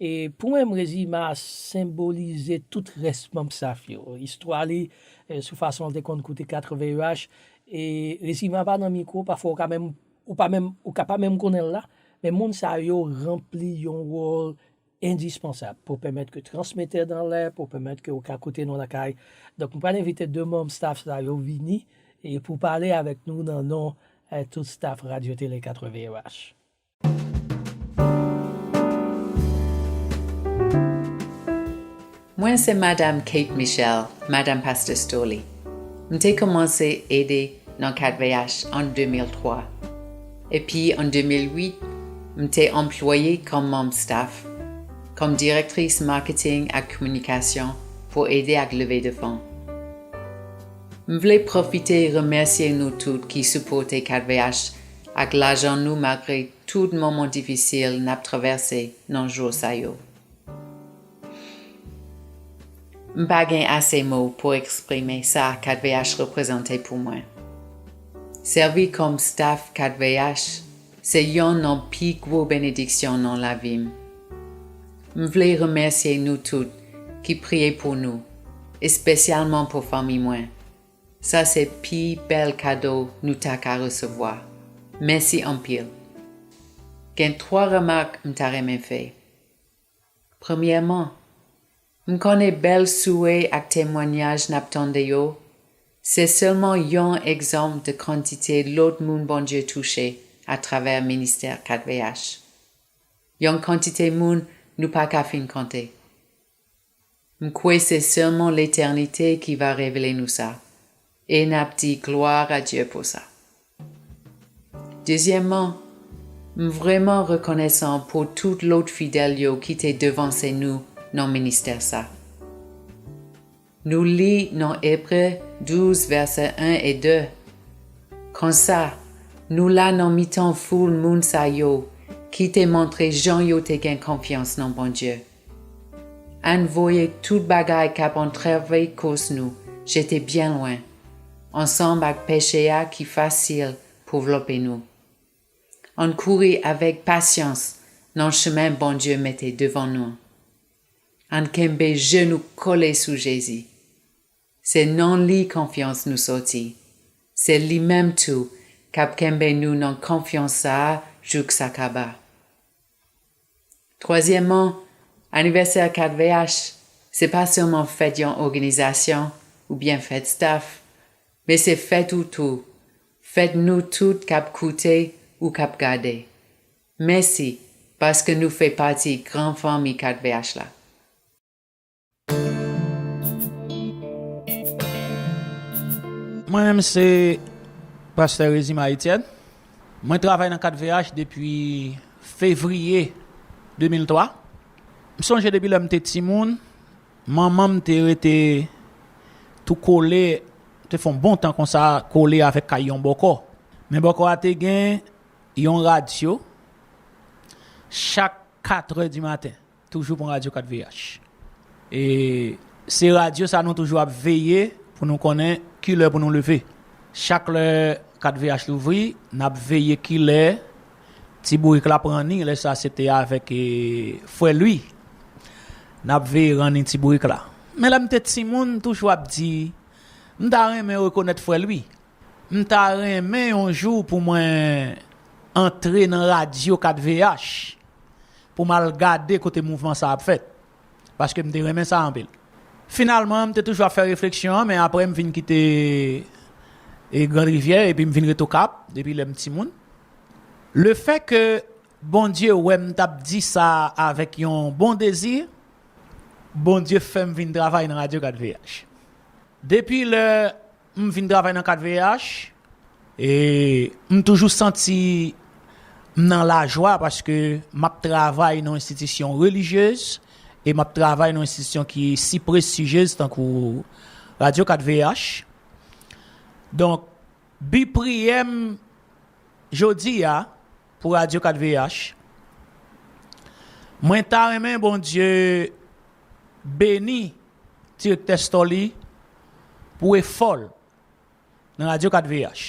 E pou mwen, Rezima senbolize tout rès manm staff yo. Istwa li, e, sou fason l te konn koute katreven E H. E Rezima pa nan mikwo, pafwa ou ka menm, ou pa menm, ou ka pa menm konnen l la. Men moun sa yo ranpli yon wòl endispansab pou pèmèt ke transmetè anlè, pou pèmèt ke ou ka koute nou lakay. Donk, m pral envite de manm staff sa yo vini e pou pale avèk nou nan non, e, tout staff Radyo Tele katreven E H. Mwen se Madanm Kate Michel, Madanm Pastè Storlie. M te kòmanse ede nan katreven E H an de mil twa. Epi an de mil uit, m te anplwaye kòm manm staff, kòm direktris marketing ak kominikasyon pou ede ak leve de fon. M vle pwofite remèsye nou tout ki sipòte K V H ak lajan nou malgre tout moman difisil n ap travèse nan jou sa yo. M pa gen ase mo pou eksprime sa K V H reprezante pou mwen. Sèvi kòm staf K V H se yonn nan pi gwo benediksyon nan lavi m. M vle remèsye nou tout ki priye pou nou, espesyalman pou fanmi mwen. Sa se pi bèl kado nou ta ka resevwa. Mèsi anpil. Gen twa remak m ta renmen fè. Premyèman, m konnen bèl souwe ak temwayaj n ap tande yo, se sèlman yon egzanp de kantite lòt moun Bondye touche atravè ministè K V H. Yon kantite moun nou pa ka fin konte. M kwè se sèlman letènite ki va revele nou sa, e n ap di glwa a Dye pou sa. Dezyèmman, m vrèman rekonesan pou tout lòt fidèl yo ki te devanse nou nan ministè sa. Nou li nan Ebre douz, vèsè en e de. Konsa, nou la nan mitan foul moun sa yo ki te montre jan yo te gen konfyans nan Bondye. Ann voye tout bagay k ap antrave kous nou jete byen lwen, ansanm ak peche a ki fasil pou vlope nou. Ann kouri avèk pasyans nan chemen Bondye mete devan nou. Ann kenbe je nou kole sou Jezi. Se nan li konfyans nou soti. Se li menm tou k ap kenbe nou nan konfyans sa a jouk sa kaba. Twazyèmman, anivèsè K V H se pa sèlman fèt yon òganizasyon oubyen fèt staf, men se fèt ou tou, fèt nou tout k ap koute ou k ap gade. Mèsi paske nou fè pati gran fanmi K V H la. Mwen menm se pastè Rezima Etienne. Mwen travay nan K V H depi fevriye de mil twa. M sonje depi lè m te timoun, manman m te rete tou kole, te fè yon bon tan konsa kole avèk kay yon bòkò. Men bòkò a te gen yon radyo chak katrè di maten. Toujou pran radyo K V H. E se radyo sa nou toujou ap veye pou nou konnen ki lè pou nou leve. Chak lè K V H louvri, n ap veye ki lè ti bourik la pran ni, lè sa se te avèk e, frè Lwi. N ap veye ranni ti bourik la. Men lè m te timoun, m toujou ap di, m ta renmen rekonèt frè Lwi. M ta renmen yon jou pou mwen antre nan radyo K V H pou m al gade kote mouvman sa ap fèt, paske m te renmen sa anpil. Finalman, m te toujou ap fè refleksyon an, men apre m vin kite e, Grand Rivière epi m vin ret Okap depi lè m timoun. Lefètke Bondye wè m t ap di sa avèk yon bon dezi, Bondye fè m vin travay nan radyo K V H. Depi lè m vin travay nan K V H, e m toujou santi m nan lajwa paske m ap travay nan yon enstitisyon relijyez e m ap travay nan yon enstitisyon ki si prestijyez tankou radyo K V H. Donk, bi priyè m jodi a pou radyo K V H, mwen ta renmen Bondye beni direktè Storlie pou efò l nan radyo K V H.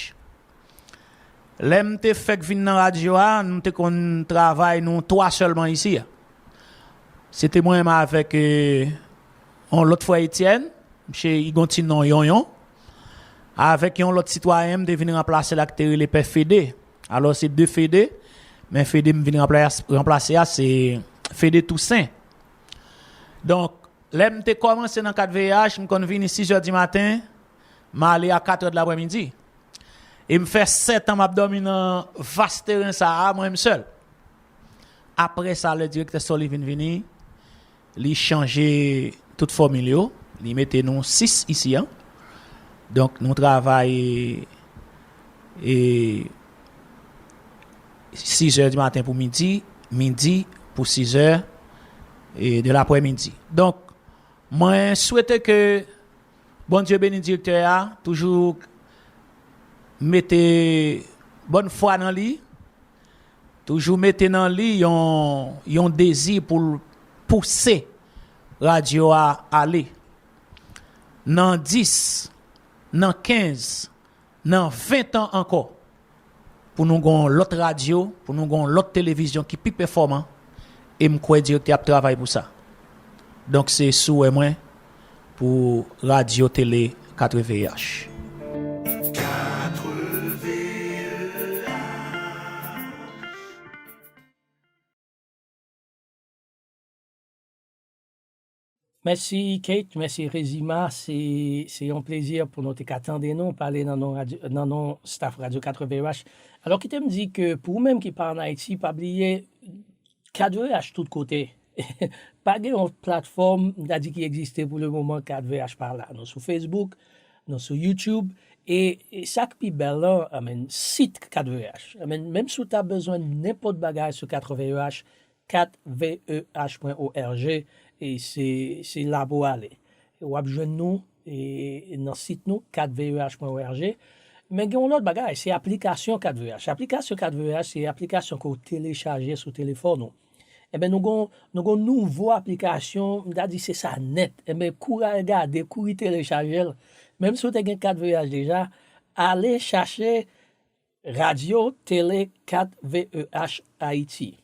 Lè m te fèk vin nan radyo a, nou te konn travay nou twa sèlman isi a. Se te mwen menm avèk e, yon lòt frè Etienne, misye li gon ti non Yonyon, avèk yon lòt sitwayen m te vin ranplase l ak te rele Pè Fede. Alò se de Fede, men Fede m vin ranplase a se Fede Tousen. Donk, lè m te kòmanse nan K V H, m konn vini sis è di maten, m ale a kat è de laprèmidi. E m fè sèt an m ap dòmi nan vas teren sa a, mwen menm sèl. Apre sa, lè direktè Storlie vin vini, li chanje tout fòmil yo, li mete nou sis isi a. Donk, nou travay e, sis è di maten pou midi, midi pou sis è e, de laprèmidi. Donk, mwen swete ke Bondye beni direktè a, toujou mete bòn fwa nan li, toujou mete nan li yon, yon dezi pou l pouse radyo a ale. Nan dis, nan kenz, nan ven tan ankò, pou nou gen yon lòt radyo, pou nou gen yon lòt televizyon ki pi pèfòman, e m kwè direktè ap travay pou sa. Donk, se souwè mwen pou Radyo Tele K V E H. Mèsi Kate, mèsi Rezima, se, se yon plezi pou nou te ka tande nou pale nan non, radyo, nan non staff Radyo K V E H. Alò, kite m di ke pou ou menm ki pa ann Ayiti, pa bliye K V E H tout kote. Pa gen yon platfòm, m ta di, ki egziste pou le moman K V E H pa la. Nou sou Facebook, nou sou YouTube, e, e sa k pi bèl lan, I mean, sit K V E H. I mean, menm si w ta bezwen nenpòt bagay sou K V E H, kat V E H pwen O R G, e se, se la pou w ale. W ap jwenn nou, e, nan sit nou, kat V E H pwen O R G. Men gen yon lòt bagay, se aplikasyon kat V E H. Aplikasyon kat V E H, se aplikasyon ke w telechaje sou telefòn ou. Enben, nou gon, nou gon nouvo aplikasyon, m ta di se sa nèt. Enben, kouri al gade, kouri telechaje l. Menm si w te gen kat V E H deja, ale chache Radyo Tele kat V E H Ayiti.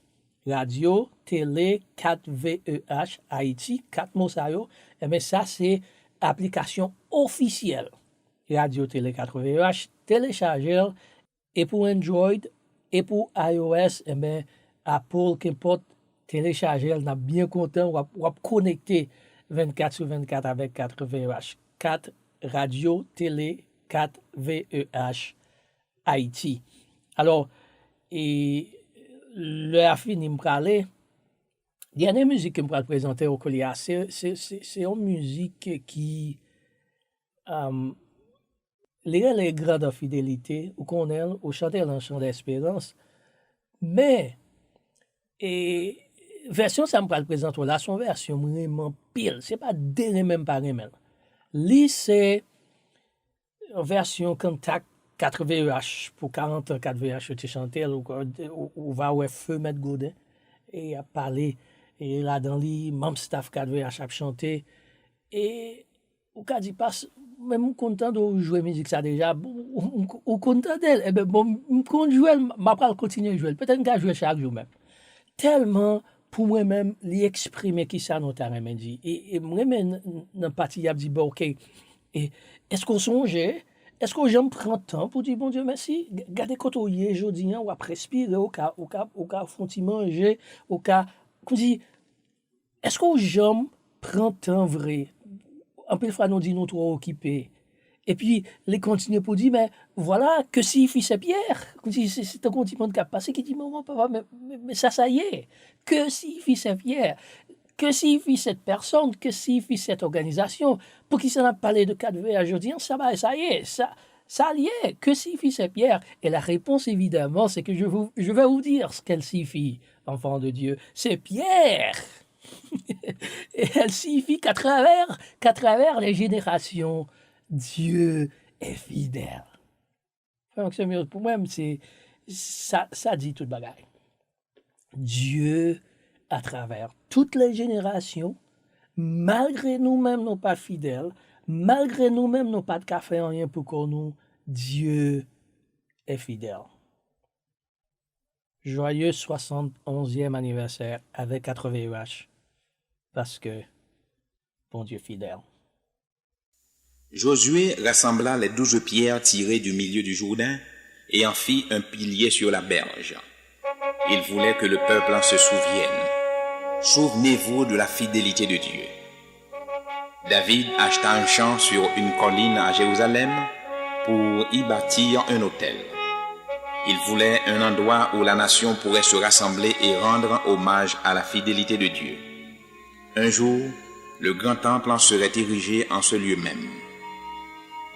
Radyo Tele kat V E H Ayiti, kat mo sa yo, enben, sa se aplikasyon ofisyèl Radyo Tele kat V E H. Telechaje l, e pou Android, e pou I O S, enben, Apple, kenpòt, telechaje l, n ap byen kontan, w ap, w ap konekte vennkat sou vennkat avèk kat V E H. Kat Radyo Tele kat V E H Ayiti. Alò, e, lè a fini, m prale. Dènye mizik ke m pral prezante w koulye a, se, se, se, se yon mizik ki, um, li rele Grande Fidélité, ou konnen l, ou chante l nan Chan Desperans. Men, e, vèsyon sa m pral prezante w la, se yon vèsyon m renmen anpil. Se pa de renmen m pa renmen l. Li se yon vèsyon kantak kat V E H, pou karant an kat V E H yo te chante l, ou, ou, ou va wè Feu Mèt Godin, e y ap pale, e ladan li, manm staff kat V E H ap chante, e ou ka di, "Pas, men m konn tande w jwe mizik sa deja, ou, ou, ou konn tande l?" Enben, bon, m konn jwe l, m ap pral kontinye jwe l. Petèt m ka jwe l chak jou menm. Tèlman, pou mwen menm, li eksprime kisa nou ta renmen di. E, e m renmen n, n, nan pati y ap di, "Bon, oke, e, èske w sonje? Èske w janm pran tan pou di Bondye mèsi? G-, gade kote w ye jodi an, w ap respire, ou ka, ou ka, ou ka fè yon ti manje, ou ka," kouzi, èske w janm pran tan vre? Anpil fwa nou di nou twò okipe. Epi, li kontinye pou di, "Mais voilà, que signifie ces pierres?" Kouzi, se, se tankou yon timoun k ap pase ki di, "Manman, papa, men, men, men sa, sa ye? Que signifie ces pierres? Que signifie cette personne? Que signifie cette organisation? Poukisa n ap pale de kat V A jodi an? Sa bagay sa ye? Sa, sa l ye? Que signifie ces pierres?" Et la réponse, évidemment, c'est que je vous, je vais vous dire ce qu'elle signifie, enfant de Dieu. Ces pierres! Et elle signifie qu'à travers, qu'à travers les générations, Dieu est fidèle. Frè m ak sè m yo, pou mwen, se, sa, sa di tout bagay. Dieu, à travers toutes les générations, malgré nou menm nou pa fidèl, malgré nou menm nou pa t ka fè anyen pou kò nou, Dieu est fidèle. Joyeux soixante-onzième anniversaire avec quatre V E H, parce que Bondye fidèl. Josué rassembla les douze pierres tirées du milieu du Jourdain et en fit un pilier sur la berge. Il voulait que le peuple en se souvienne. Souvenez-vous de la fidélité de Dieu. David acheta un champ sur une colline à Jérusalem pour y bâtir un autel. Il voulait un endroit où la nation pourrait se rassembler et rendre hommage à la fidélité de Dieu. Un jour, le grand temple serait érigé en ce lieu même.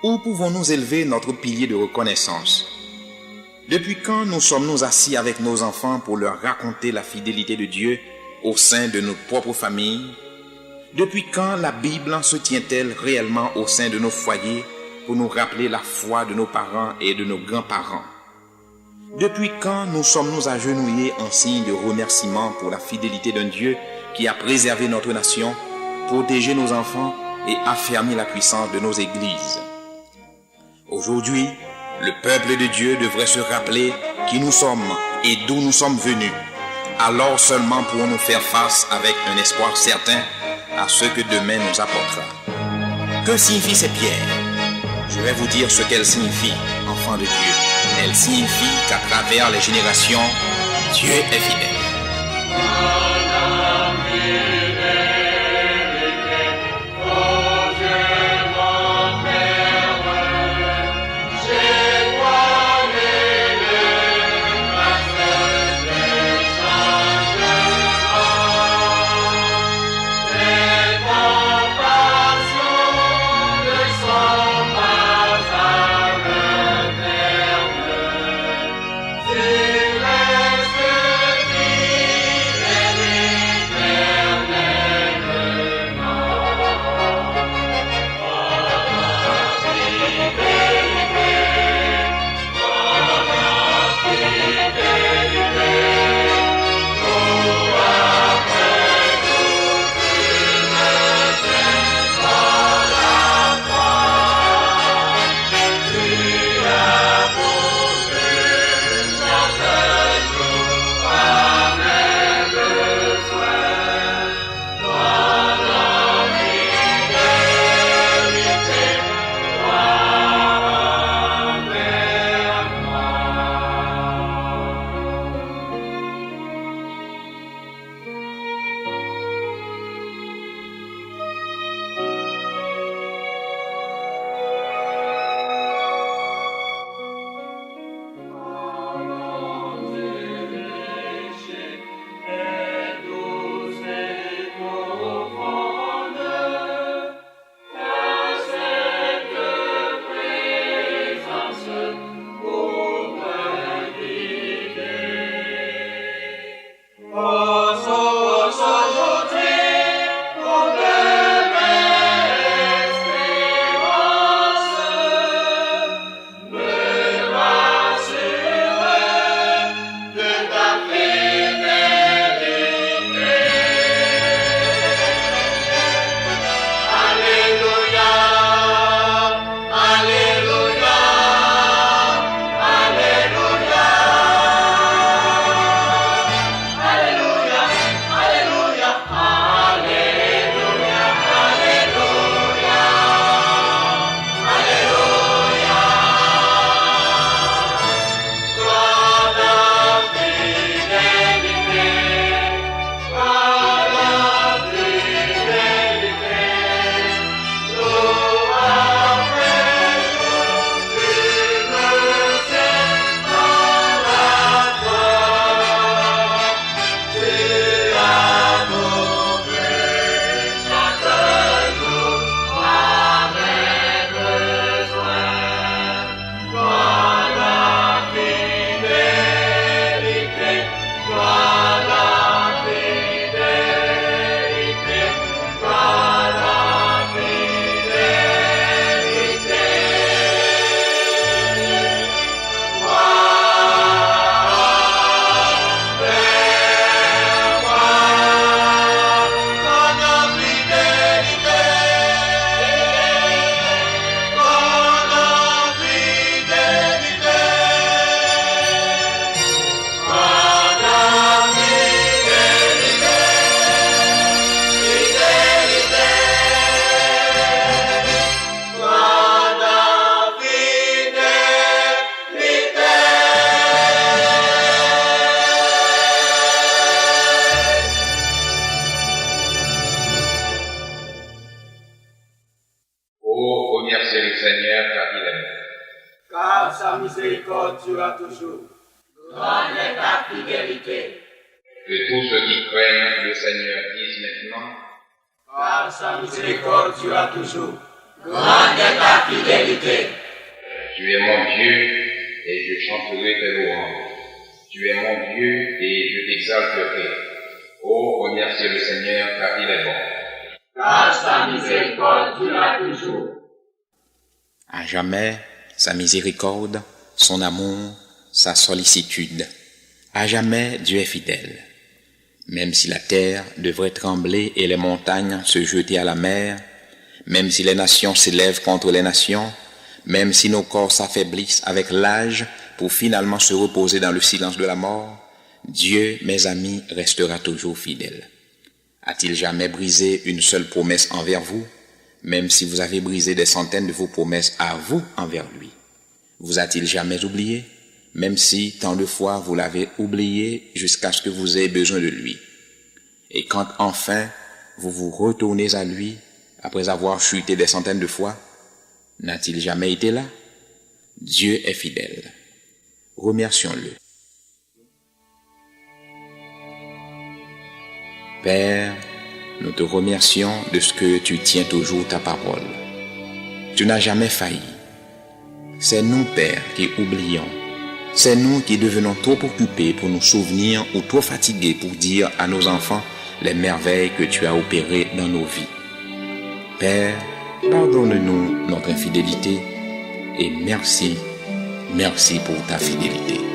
Où pouvons-nous élever notre pilier de reconnaissance? Depuis quand nous sommes-nous assis avec nos enfants pour leur raconter la fidélité de Dieu au sein de nos propres familles? Depuis quand la Bible se tient-elle réellement au sein de nos foyers pour nous rappeler la foi de nos parents et de nos grands-parents ? Depuis quand nous sommes-nous agenouillés en signe de remerciement pour la fidélité d'un Dieu qui a préservé notre nation, protégé nos enfants et affermi la puissance de nos églises ? Aujourd'hui, le peuple de Dieu devrait se rappeler qui nous sommes et d'où nous sommes venus. Alors seulement pourrons-nous faire face avec un espoir certain à ce que demain nous apportera. Que signifient ces pierres ? Je vais vous dire ce qu'elles signifient, enfants de Dieu. Elles signifient qu'à travers les générations, Dieu est fidèle. Oh, remerciez le Seigneur car il est bon. Car sa miséricorde dure à toujours. Grande est ta fidélité. Que tous ceux qui craignent le Seigneur disent maintenant, car sa miséricorde dure à toujours. Grande est ta fidélité. Tu es mon Dieu, et je chanterai tes louanges. Tu es mon Dieu, et je t'exalterai. Oh, remerciez le Seigneur, car il est bon. Car sa miséricorde dure à toujours. À jamais, sa miséricorde, son amour, sa sollicitude. À jamais, Dieu est fidèle. Même si la terre devrait trembler et les montagnes se jeter à la mer, même si les nations s'élèvent contre les nations, même si nos corps s'affaiblissent avec l'âge pour finalement se reposer dans le silence de la mort, Dieu, mes amis, restera toujours fidèle. A-t-il jamais brisé une seule promesse envers vous, même si vous avez brisé des centaines de vos promesses à vous envers lui? Vous a-t-il jamais oublié, même si tant de fois vous l'avez oublié jusqu'à ce que vous ayez besoin de lui? Et quand enfin vous vous retournez à lui, après avoir chuté des centaines de fois, n'a-t-il jamais été là? Dieu est fidèle. Remercions-le. Père, nous te remercions de ce que tu tiens toujours ta parole. Tu n'as jamais failli. C'est nous, Père, qui oublions. C'est nous qui devenons trop occupés pour nous souvenir ou trop fatigués pour dire à nos enfants les merveilles que tu as opérées dans nos vies. Père, pardonne-nous notre infidélité et merci, merci pour ta fidélité.